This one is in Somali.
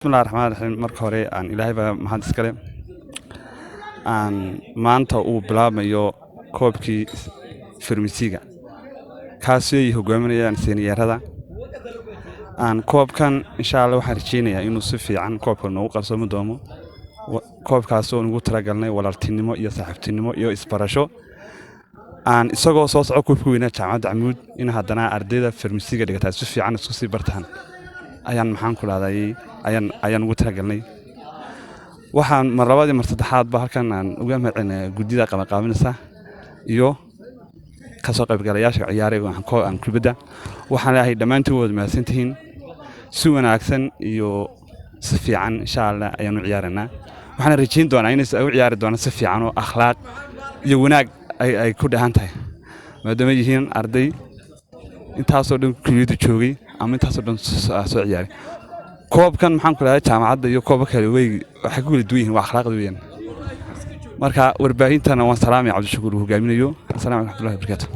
Bismillahi raxmaan raxiim. Marka hore aan Ilaahay baa mahad iskale aan maanta uu bilaabmayo koobkii farmasiga, kaasoo ay hogaaminayaan seniorada. Aan koobkan, insha Allah, waxaan rajeynayaa inuu si fiican koobka noogu qabsoomi doono, koobkaasoo nugu talagalnay walaaltinimo iyo saaxiibtinimo iyo isbarasho. Aan isagoo soo soco koobka weynaa Jaamacadda Camuud, in haddana ardayda farmasiga dhigataa si fiican isku sii bartaan ayaan, maxaan ku dhahday, ayaan ugu talagalnay. Waxaan mar labaad iyo mar saddexaadba halkan aan uga mahadcelinayaa guddida qabanqaabinaysa iyo kasoo qaybgalayaasha ciyaaray aan kubadda. Waxaan leeyahay dhammaantiin waad mahadsantihiin. Si wanaagsan iyo si fiican, insha Allah, ayaan u ciyaaraynaa. Waxaan rajayn doonaa inay u ciyaari doonaan si fiican oo akhlaaq iyo wanaag ay ku dhahan tahay, maadaama yihiin arday intaasoo dhan kuliyadda joogay ama intaasoo dhan soo ciyaaray. Koobkan, maxaan ku dhahay, jaamacadda iyo koobka kale way waxay ku kala duwan yihiin waa akhlaaqda weeyaan. Marka warbaahintana waan salaamaya, Cabdishakuur uu hogaaminayo. Asalamu calaykum raxmatullahi wabarakaatu.